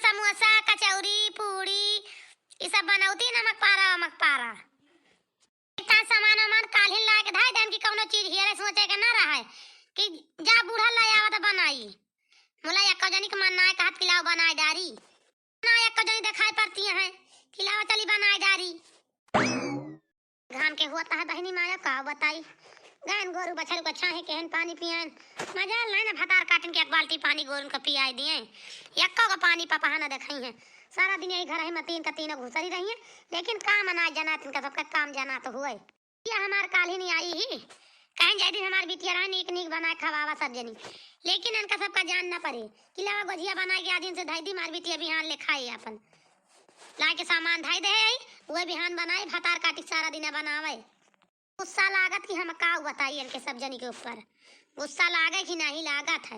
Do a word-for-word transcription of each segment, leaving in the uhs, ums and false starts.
समोसा, कचौरी, पूड़ी, ई सब बनौती, नमक पारा, वमक पारा। इतना सामान वामान काल्हिन लाके धइ देन कि कौनो चीज हियरे सोचे के ना रहे कि जा बूढ़ा ले आवा त बनाई। मुला एक्को जनी के मन ना कहत कि लाओ बनाए डारी। ना एक्को जनी देखाई पड़ती है कि लाओ चली बनाए डारी। घाम के हुआ तहा बहिनी माया का बताई। गायन गोरू बछरू का छाहे केहन पानी पियान। मजाल नहीं ना भतार काटिन के एक बाल्टी पानी गोरुन का पियाए दिए। एक्को का पानी पपहा ना देखाई है। सारा दिन यही घर ही में तीन का तीनों घुसरी रही है। लेकिन काम अनाज जनात इनका सबका काम जनात हुए। ये हमार काल्हिन आई ही। कहीं जाई दिन हमार बिटिया रहा नीक नीक बनाए खवावा सब जनी। लेकिन इनका सबका जान ना पड़े कि लावा गोझिया बनाए के आदिन से धई दी मार बिटिया बिहान ले खाए अपन। लाए के सामान धई दे आई, उहे बिहान बनाए भतार काटी सारा दिन बनावे। गुस्सा लागत कि हम का बताई इनके सब जनी के ऊपर। गुस्सा लागे कि नहीं लागत है।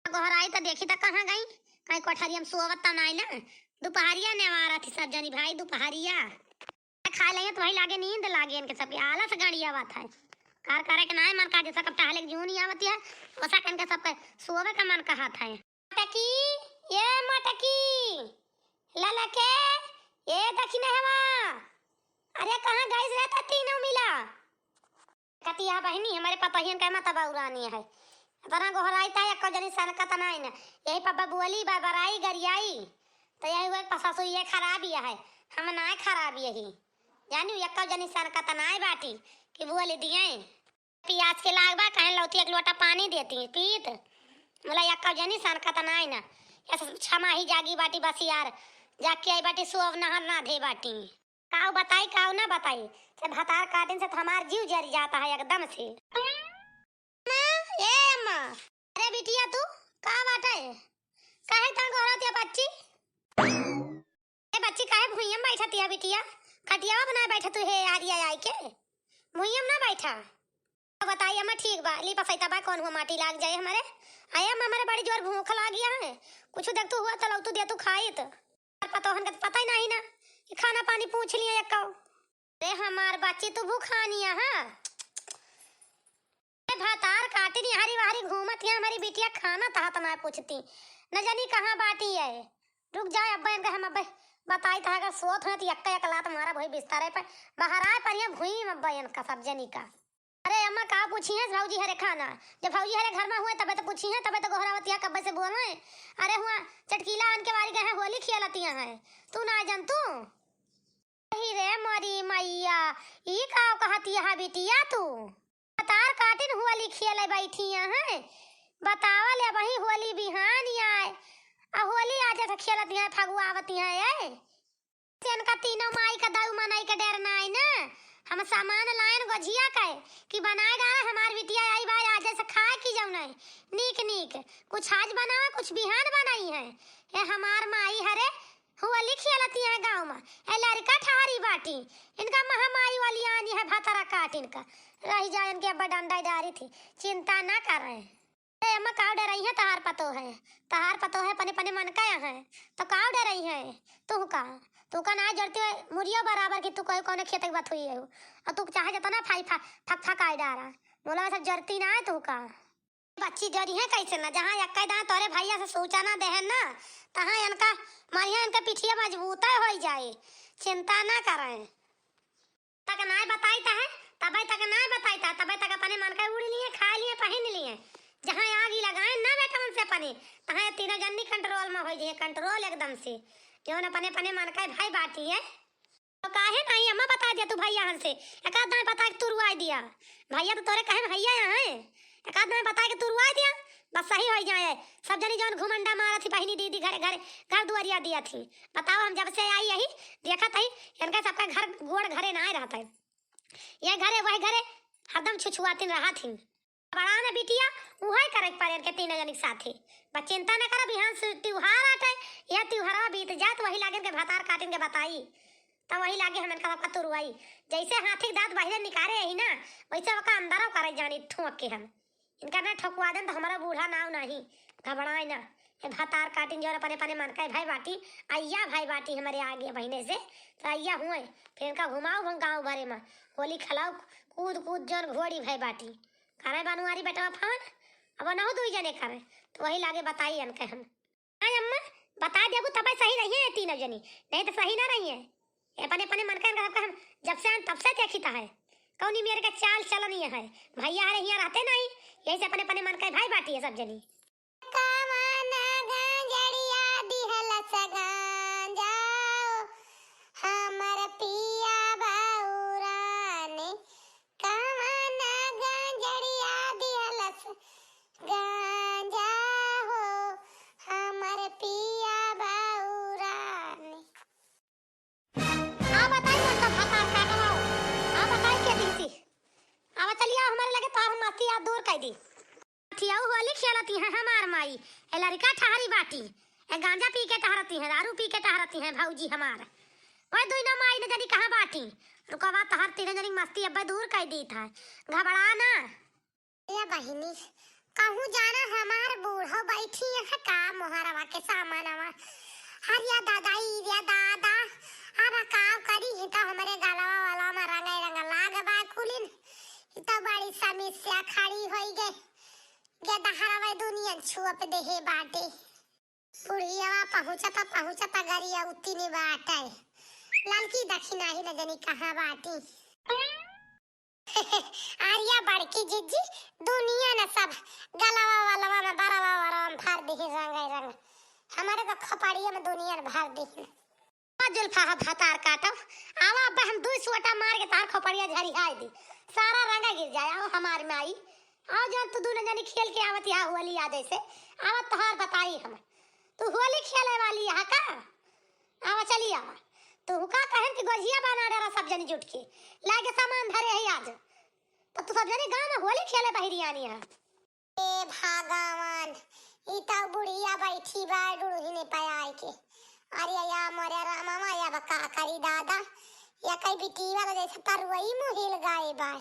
गोहराई त देखी त कहाँ गई, कहीं कोठरिया में सोवत त नाई ना। दुपहरिया नेवारा थी सब जनी भाई, दुपहरिया। खाए लगे त वही लागे नींद लागे इनके सबके, आलस गाड़ी आवत है। कार करे के नाई मन का जैसा कब टहले के जून ही आवत है, वैसा इनके सबके सोवे का मन कहत है। मटकी, ये मटकी, ललके, ये दक्षिण हवा। अरे कहाँ गइस रहता तीनों मिला? कतिया बहिनी, हमरे पतोहियन के मत बउरानी है। इतना गोहराई ता एक्को जनी सनकत नाई न। यही पर बबुअली बरबराई गरियाई। तो यही हुए पसासु ये खराब ही है। हम नाय खराब यही। जानी एक्को जनी सनकत नाय बाटी कि बुअली दिए। पियास के लाग बा, कहें लौती एक लोटा पानी देती, पीत। बोला एक्को जनी सनकत नाय न। ऐसे छमाही जागी बाटी बसियार। जाके आई बाटी सुअब नहर ना धे बाटी। काऊ बताई, काऊ ना बताई, से भतार काटिन से त हमार जीव जरि जाता है एकदम से। अम्मा, ए अम्मा, अरे बिटिया तू का बाटे? काहे तंग हो रहती है बच्ची? ए बच्ची काहे भुइयम बैठती है बिटिया? खटियावा बनाए बैठा तू हे आरिया आई के? भुइयम ना बैठा। बताई अम्मा, ठीक बा, ली पसैता बा, कौन हुआ माटी लाग जाए हमारे। आए अम्मा, हमारे बड़ी जोर भूख लागी है, कुछ देख तू हुआ तलौतू दे तू खाइत। पतोहन के तो पता ही नहीं ना कि खाना पानी पूछ लिए एक्को। अरे हमार बच्ची तू भूखानी है, हाँ? ए भतार काटिन हरी वहरी घूमत है, हमारी बिटिया खाना तहत ना पूछती, न जानी कहाँ बाटी है। रुक जाए अब्बा इनका हम अब्बा बताई था, अगर सोत है तो एक्का एक लात मारा वही बिस्तारे पे, बहराए पर ये भुई में अब्बा इनका सब जनी का। अरे अम्मा, का पूछी है भौजी हरे खाना? जब भौजी हरे घर में हुए, तबे तो पूछी है, तबे तो गोहरावतिया कब्बे से बोल रहे। अरे हुआ चटकीला आन के बारी गए हैं, होली खेलतिया हैं, तू ना जन तू। अही रे मोरी मैया, ई का कहतिया है बिटिया तू? भतार काटिन होली खेले बैठी हैं, बतावा ले वही होली बिहान आए, आ होली आज से खेलतिया हैं, फगुआवतिया हैं, ए? से इनका तीनों माई का दाऊ मनई के डर नाई ना। हम सामान लायन गोझिया के कि बनाए डाला, हमार बिटिया आई बा आज से खाए की जाऊ नहीं। नीक नीक कुछ आज बनावा, कुछ बिहान बनाई है। ए हमार माई हरे होली खेलती है गाँव में। ए लड़का ठहरी बाटी, इनका महामाई वाली आनी है भतरा काट इनका। रह जाए इनके अब्बा डंडा डारी थी, चिंता ना करें। ए अम्मा, काव डरई है तहार पतो है? तहार पतो है पने पने मन का है, तो काव डरई है? तू का, तू का ना जरती है मुरियो बराबर कि तू कोई कौने खेत के बात हुई है। और तू चाहे जतना फाई फा-, फक फक आए डारा, मोला वैसा जरती ना है तू का। बच्ची जरी है कैसे ना, जहाँ यक्का दान तोरे भैया से सूचना देहन ना, तहाँ इनका मारिया इनका पिठिया मजबूत हो जाए, चिंता ना करें। तक नाय बताई ता है, तबे तक नाय बताई ता, तबे तक अपने मन का उड़ लिए, खा लिए, पहिन लिए। जहाँ आगी लगाए ना बेटा उनसे अपने, तहाँ ये तीनों जन्नी control में हो जाए, control एकदम से। जौन अपने अपने मन का भाई बाटी है। तो काहे नहीं अम्मा बता दिया तू भैया हन से, एक आध दाएं बता के तुरुआई दिया। भैया तो तोरे कहे भैया यहाँ है, एक आध दाएं बता के तुरुआई दिया, बस सही हो जाए। सब जनी जौन घुमंडा मारा थी बहिनी दीदी घरे घरे घर दुआरिया दिया थी। बताओ हम जब से आई यही देखत हई, इनका सबका घर गोड़ घरे ना रहत है। ये घरे वह घरे हरदम छुछुआतिन रहा थी। बड़ा ने बिटिया उहे करे के पड़े इनके तीनों जनी के साथे। बस चिंता न करा, बिहान से त्योहार आटे, यह त्योहारवा बीत जात, वही लागे इनके भतार काटिन के बताई, तब वही लागे हम इनका सबका तुरुआई। जैसे हाथी के दांत बाहरे निकारे यही ना, वैसे ओका अंदरो करे जानी ठोक के हम। इनका ना ठोकवा देन तो हमारा बूढ़ा नाव नहीं, घबराए ना। ये भतार काटिन जो अपने अपने मन का भाई बाटी, अइया भाई बाटी हमारे आगे महीने से, तो अइया हुए, फिर इनका घुमाओ हम गाँव भरे में, होली खिलाओ, कूद कूद जौन घोड़ी भाई बाटी। करे बनवारी बेटवा फान, अब नहु दुई जने करे, तो वही लागे बताई इनके हम। हाँ अम्मा, बताइ देबू तबै सही रहिहैं तीनों जनी, नहीं तो सही ना रहिहैं। अपने अपने मन का इनका सबका हम जब से आन तब से देखित है। कौनी मेरे का चाल चलन ये है। भैया हरे हियाँ रहते नहीं, यही से अपने अपने मन का भाई बाटी है सब जनी। कवन गंजड़िया दिहलस गांजा, हमर पिया बउरान। कवन गंजड़िया दिहलस गांजा हो, हमर पिया बउरान। आ बताई, हम तो भतार काटल आओ। आ बताई के दिन सी। आवा चलिया हमरे लगे, तोहार मस्ती आज दूर कइ दी। अथिया होली खेलती हैं हमार माई। ए लड़का ठहरी बाटी। ए गांजा पी के टहरती हैं, दारू पी के टहरती हैं भौजी हमार। ओए दुइनो माई न जानी कहाँ बाटी। रुकवा तोहार तीनों जनी मस्ती अब्बे दूर कइ दी था। घबरा ना। ए बहिनी, कहूँ जाना हमार बूढ़ो बैठी है का मोहरवा के सामनवा। हरिया दादा, ई रे दादा, अब का करी, ही तो हमरे गलवा वाला में रंगे रंग लाग बा कुलिन। ई तो बड़ी समस्या खड़ी होई गे। गे दहरवा दुनिया छुअप देहे बाटे। बुढ़ियावा पहुँचत पहुँचत गरिया उतिनी बाटे। ललकी दखिना ही न जानी कहाँ बाटी। अरिया बड़की जिज्जी, दुनिया न सब गलवा वलवा में बरवा वरवा में भर दिही रंग रंग। हमारे तो खोपड़िया में दुनिया न भर दिही। आ जुल्फा ह भतार काटो, आवा अब हम दुई सोटा मार के तार खोपड़िया झरिहाई दी, सारा रंगा गिर जाए। आओ हमार माई, आओ जब तू दुनो जनी खेल के आवत यहाँ होली आ जैसे, आवा तोहार बताई हम। तू होली खेले वाली यहाँ का? आवा, चली आवा। तू का कहन कि गोझिया बना डरा सब जनी जुट के। लागे सामान धरे है आज। तो तू सब जनी गाँव में होली खेले बहिरी आनी है। ए भगवान, ई तो बुढ़िया बैठी बा डुढ़िने पे आए के। अरे या मोरे रामा, या अब का करी दादा? या कई बिटीवा तो जैसे परुई मुहिल गाए बा।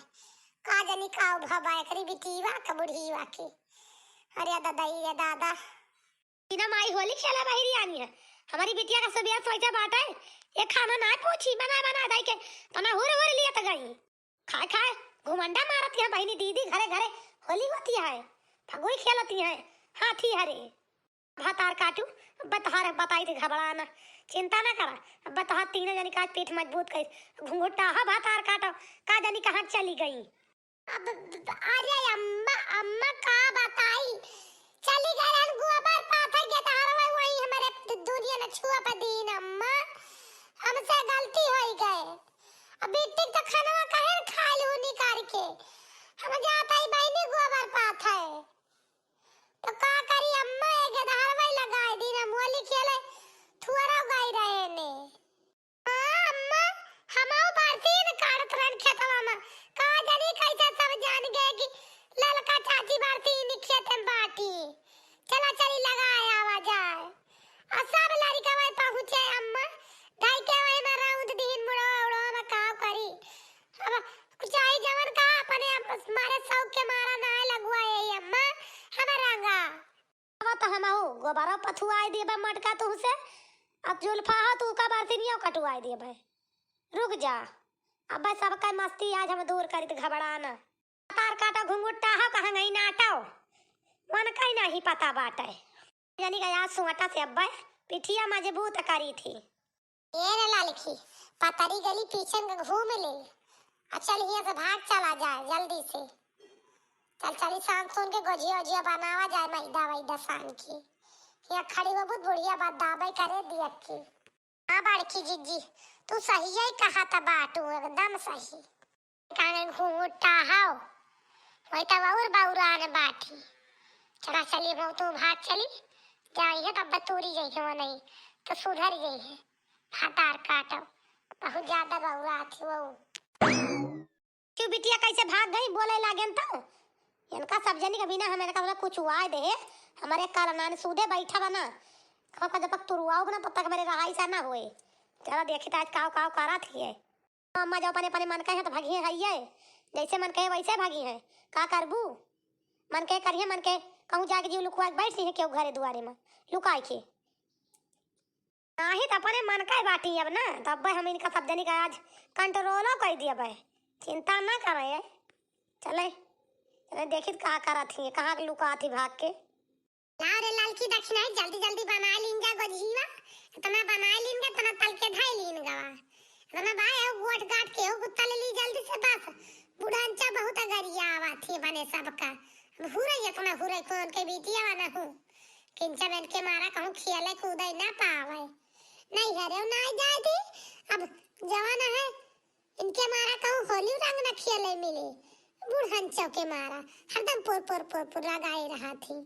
का जनी का भबा एकरी बिटीवा का बुढ़िया के। अरे दादा, ई रे दादा। बिना माई होली खेला बहिरी आनी है। हमारी बिटिया का सुबह सोचा बाटे, ये खाना ना पूछी, बना बना दाई के, तो ना हुर हुर लिया तो गई। खाए खाए घुमंडा मारती है बहिनी, दीदी घरे घरे होली होती है, फगुई खेलती है, हाथी हरे। भतार काटू, बतहार बताई थे घबरा ना, चिंता ना करा। अब बतहार तीनों जनी का पीठ मजबूत कर, घुंघुटा हा भतार काटो, का जानी कहाँ चली गई। अब, अरे अम्मा, अम्मा का बताई, चली गए रहन गोबर पाथर के तहरवे, वही हमारे दु-, दुनिया न छुआ पे दीन अम्मा, हमसे गलती होई गए। अब बिट्टी तो खानवा काहे न खाइल हूँ निकाल के, हम जात आई बहिनी गोबर पाथर। तो का करी अम्मा, एक गदहरवा लगाए दीन, हम होली खेले थुअरा गई रहे ने। हाँ, अम्मा, हमहू बरसीन काढ़त रहन खेतवा में। का जानी कैसे सब जान गए कि ललका चाची बरसीन खेत में बाटी। चला चली लगाए आवा जाए। आ सब लड़िकवा पहुँचे अम्मा, धई के वही में रौंद दीन मुड़वा उड़वा में का करी। अब चाहे जवन का अपने आप मारे शौक के मारा ना लगुआ ये अम्मा, हमें रंगा। अब तो हमहू गोबरा पथुआई देबे मटका तुहसे, अब जुल्फा हो तू का बरसिनियो कटुआई देबे। रुक जा, अब सबका मस्ती आज हम दूर करी त घबरा न। तार काटा घुंघुट्टा हो कहाँ गई नाटो, मन कहीं नहीं पता बाटे। जानी का आज सुअटा से अब्बे पिठिया मजबूत करी थी। ए रे लालकी, पतरी गली पीछे में घूम ले। आ चल हियां से भाग चला जाए जल्दी से। चल चली सान सुन के गोजिया ओजिया बनावा जाए मैदा वैदा सान के। हियां खड़ी हो बहुत बुढ़िया बात दाबे करे दिया की। हाँ बड़की जिज्जी, तू सही ही कहा था बाटू, एकदम सही। काने घूंघटा हाव, वही तब और बौरान बाटी। चला चली, हम तू भाग चली, जाई है तब बतूरी जाई है, वो नहीं तो सुधर जाई है। भातार काटो, बहुत ज्यादा बौरा थी वो। क्यों बिटिया कैसे भाग गई, बोले लागेन तो? इनका सब जनी के बिना हमें का कुछ हुआ दे, हमारे काल नान सूदे बैठा बना। खो का जब तक तुरुआओ ना तब तक मेरे रहाई सा ना होए। चला देखी तो आज काव काव करा थी है। अम्मा जो अपने, अपने मन कहे तो भगिए है ये, जैसे मन कहे वैसे भगी है। का करबू? मन के करिए, मन के कहूँ जाके जीव लुकवा के बैठ रही है केहू घरे दुआरे में लुकाए के। नाही तो अपने मन का बाटी अब ना, तब हम इनका सब जनी का आज कंट्रोलो कर दिया भाई। चिंता ना करे, चले, चले देखी का करत ही, कहाँ के लुकात ही भाग के। लाओ रे ललकी दखिनही, जल्दी जल्दी बनाइ लीन जा गोझिया, इतना बनाइ लीन गा, इतना तल के धइ लीन गवा, इतना बा, एगो गोठ गाठ के एगो तल ली जल्दी से बस। बुढ़नचा बहुत गरियावत ही बने सबका, अब हुरई इतना हुरई कौन के बिटिया बना हूँ, किंचा बन के मारा कहूँ खेले कूदे ना पावे, नहीं हरे ना जाए दी, अब जवान है, इनके मारा कहूँ होली रंग न खेले मिले, बुढ़नचो के मारा हरदम पुर पुर पुर पुर लगाए रहत ही।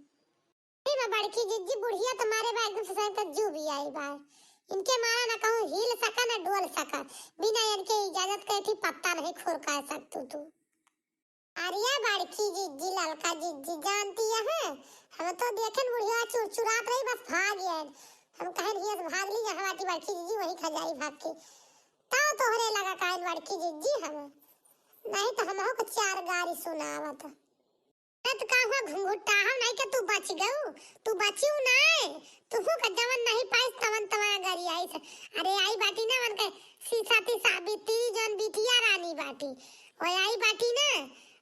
ए बा बड़की जिज्जी, बुढ़िया तुम्हारे बा एकदम से सही तो जू भी आई बा। इनके मारा न कहूँ हिल सका न डोल सका, बिना इनके इजाजत के थी पत्ता नहीं खुरका सकतू तू। अरे बड़की जिज्जी, ललका जिज्जी जानती है, हम तो देखेन बुढ़िया चुरचुरात रही, बस भाग गए। हम कहन हिया से भाग ली, जहाँ बाटी बड़की जिज्जी वहीं खा जाई भाग के। तब तोहरे लगा काइन बड़की जिज्जी हम, नहीं तो हमहू को चार गारी सुनावत। अरे तो का हुआ घुंघुट्टा, हम नहीं के तू बच गऊ, तू बचिउ नहीं, तुहू का जवन नहीं पाइस तवन तवन गरियाइस। अरे आई बाटी ना मन के सीसा तीसा बीती जौन बिटिया रानी बाटी, ओए आई बाटी ना,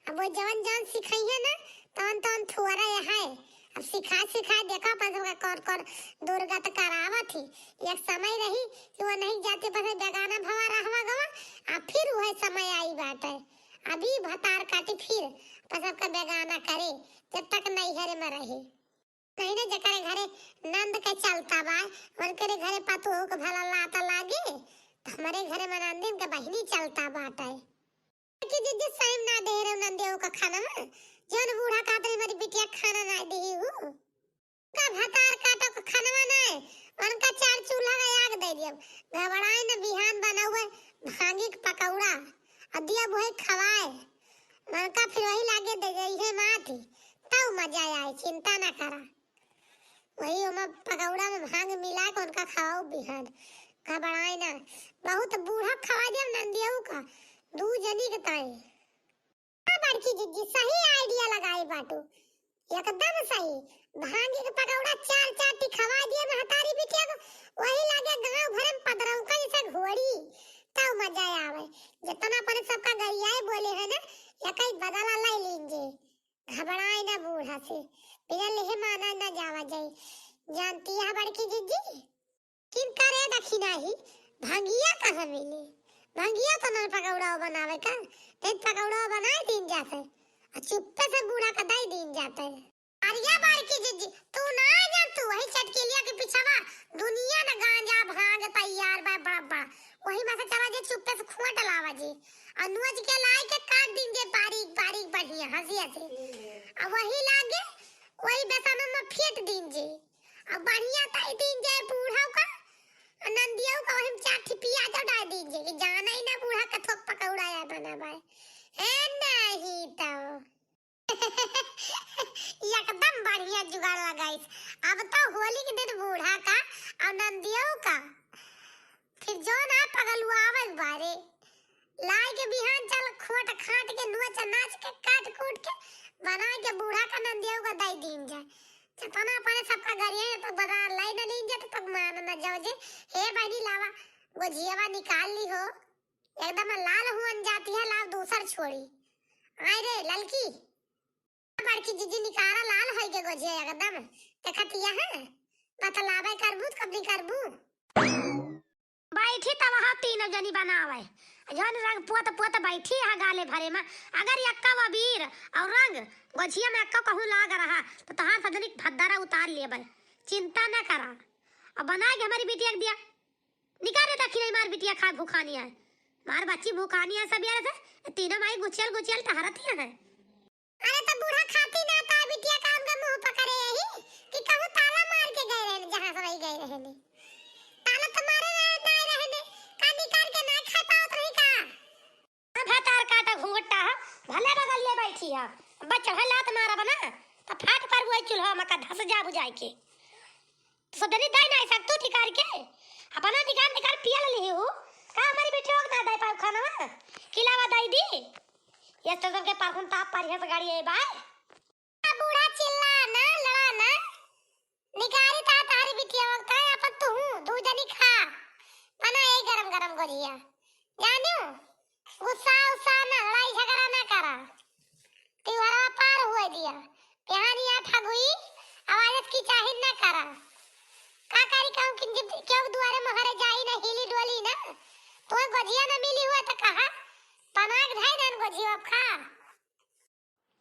अब वो जवन जवन सिखाई है ना, तवन तवन थुअरा है। अब सिखाए सिखाए देखा अपन सबका कौन कौन दुर्गत करावत ही। एक समय रही कि वो नहीं जाते बस बेगाना भवा रहवा गवा, आ फिर वह समय आई बाटे। अभी भतार काटी फिर अपन सबका बेगाना करे, जब तक नैहर में रहे। नहीं ना जेकरे घरे नंद के चलता बा, उनकरे घरे पतोह के भला लाता लागे, तो हमरे घरे में नंदिन के बहिनी चलता बाटे। कि जिज्जी सही ना दे रहे नंदिया का खाना में, जौन बूढ़ा कहत रही हमारी बिटिया खाना ना दी हूँ। का भतार काटो का खानवा ना, उनका चार चूल्हा का आग दे दियब। घबराए न बिहान बनावे भांगी के पकौड़ा, और दिया बुहे खवाए। उनका फिर वही लागे दे गई है माटी, तब मजा आए, चिंता ना करा। वही ओमा पकौड़ा में भांग मिला के उनका खवाओ बिहान। घबराए ना, बहुत बूढ़ा खवा दिया नंदियऊ का, दू जनी के ताई। हाँ बड़की जिज्जी, सही idea लगाई बाटू, एकदम सही। भांगी के पकौड़ा चार चार टी खवा दिए महतारी बिटिया को, वही लागे गांव भरे में पदरौका जैसे घोड़ी, तब मजा आवे। जितना अपने सबका गरियाए बोले है ना, या कई बदला लाई लीन जे। घबराए ना बूढ़ा से, बिना लेहे माना ना जावा जाई। जानती है बड़की जिज्जी, किनका रे दखिनही, भंगिया कहाँ मिले? भंगिया तो नन पकौड़ा बनावे का, नहीं पकौड़ा बनाए दीन जाते, आ चुप्पे से बूढ़ा का दई दीन जाते। अरे बड़की जिज्जी, तू ना जान, तू वही चटकेलिया के पिछवा दुनिया न गांजा भांग तैयार बा, बड़ा बड़ा। वही में से चला जे चुप्पे से खोट लावा जी, आ नोच के लाई के काट दीन जे बारीक बारीक बढ़िया हंसी हंसी। आ वही लागे, वही बेसन में फेंट दीन जे। आ बढ़िया तई दीन जे बूढ़ा का, आ नंदिया का वही में चार ठी पियाज डाल दीन जे, कि जाना ही ना बूढ़ा का थोक पकौड़ा या बना बाय। ए नहीं तो। एकदम बढ़िया जुगाड़ लगाइस। अब तो होली के दिन बूढ़ा का और नंदियो का, फिर जो ना पगलुआवे बारे, लाई के बिहान चल खोट खाट के नोच नाच के काट कूट के बना के बूढ़ा का नंदियो का दई दीन जाए। जतना अपने सबका गरिया है तो बता लाई न लीन जाए तो तक मान न जाओ जे। हे बहनी लावा, गोझियावा निकाल ली हो, एकदम लाल हुअन जाती है, लाल दूसर छोड़ी। आय रे ललकी, बड़की जिज्जी निकारा लाल होई के गोझिया एकदम। देखत हिया है, बतलावे करबू त कब नहीं करबू। बैठी त वहाँ तीनों जनी बनावे। जौन रंग पोत पोत बैठी है गाले भरे में। अगर यक्का अबीर और रंग गोझिया में यक्का कहूँ लाग रहा, तो तहार सजनी भद्दारा उतार लेबे। चिंता न करा। अब बना के हमारी बिटिया के दिया। निकारे दखिनही मार बिटिया खाए भूखानी है। मार बच्ची भूखानी है सब यार से। तीनों माई गुचियल गुचियल टहरत हिया है। अरे तो बूढ़ा खाती ना ता बिटिया का हमका मुंह पकड़े यही कि कहूँ ताला मार के गए रहने जहाँ से वही गए रहने। ताला तो मारे ना, ना रहने, का निकाल के ना खा पावत रही का? हाँ, भतार काटा घुंघटा है, भले बगल ले बैठी है। बच्चा है लात मारा बना, तो फाट पर वो चूल्हा में का धस जा बुझाई के। तो सदनी दाई ना सकतू निकाल के, अपना निकाल निकाल पिया ले लिही हूँ। का हमारी बिटिया के ना दाई पाऊ खाना, खिलावा दाई दी। ये तो सबके पाखुन ताप पारी है गाड़ी है बाय। आ बूढ़ा चिल्ला ना, लड़ा ना। निकारी ता तारी बिटिया वक्त है, अपन तू हूँ, दू जनी खा। बना यही गरम गरम गोझिया। जानियो, गुस्सा उस्सा ना, लड़ाई झगड़ा ना करा। त्योहारवा पार हुए दिया। बिहानिया फगुई, अब आज कि चाही ना करा। का करी कहूँ कि जब केहू दुआरे मोहरे जाई ना, हिली डोली ना, तो गोझिया ना मिली हुआ तो कहा, पनाक धाई ना गोझिया अब खा।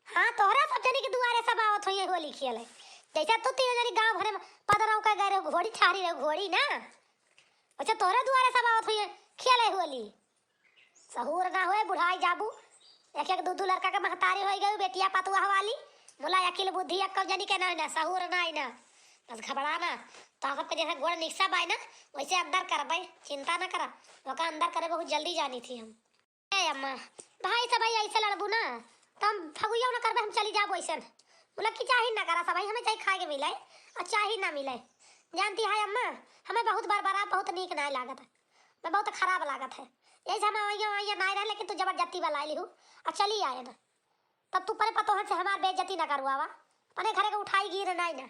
हाँ, तोहरा सब जनी के दुआरे सब आवत होइए होली खेले। जैसे तू तीन जनी गाँव भरे में पदरौ के गए रहो घोड़ी छारी रहो घोड़ी ना, वैसे तोहरे दुआरे सब आवत होइए खेले होली। सहूर ना होए, बुढ़ाई जाबू। एक एक दू दू लड़का के महतारी होई गई, बेटिया पतुआ वाली। मुला अकिल बुद्धि एक जनी के ना, ना सहूर ना, ना। बस घबरा ना। तो सबके जैसे गोड़ निकसा बाय ना, वैसे अंदर करबे, चिंता ना करा। ओका अंदर करे बहुत जल्दी जानी थी हम। ए अम्मा, भाई सब भाई ऐसे लड़बू ना, तो हम फगुइया ना करबे, हम चली जाबो ऐसे। बोला कि चाही ना करा सब भाई, हमें चाही खाए के मिले और चाही ना मिले। जानती है अम्मा, हमें बहुत बरबरा, बहुत नीक ना लागत है, मैं बहुत खराब लागत है। यही से हम आइया आइया ना रहे, लेकिन तू जबरदस्ती बला लिहू और चली आए ना। तब तू परे पतोहन से हमार बेइज्जती ना करवावा, अपने घरे के उठाई गिर ना ना।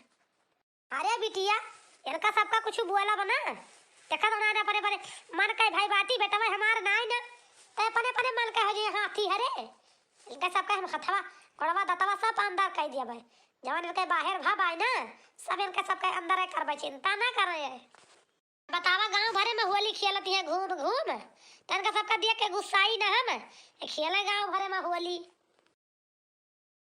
अरे बिटिया, इनका सबका कुछ बोला बना। देखा तो ना, ना परे परे मन के भाई बाटी बेटवा हमार नाई ना। ते अपने अपने मन के हो जे हाथी हरे। इनका सबका हम हथवा, गोड़वा, दतवा सब अंदर कर दिया भाई। जवन इनके बाहर भा बाई ना, सब इनका सबका अंदर है करबे, चिंता ना करे। बतावा, गांव भरे में होली खेलत है घूम घूम। तनका सबका देख के गुस्साई ना हम। ए खेले गांव भरे में होली।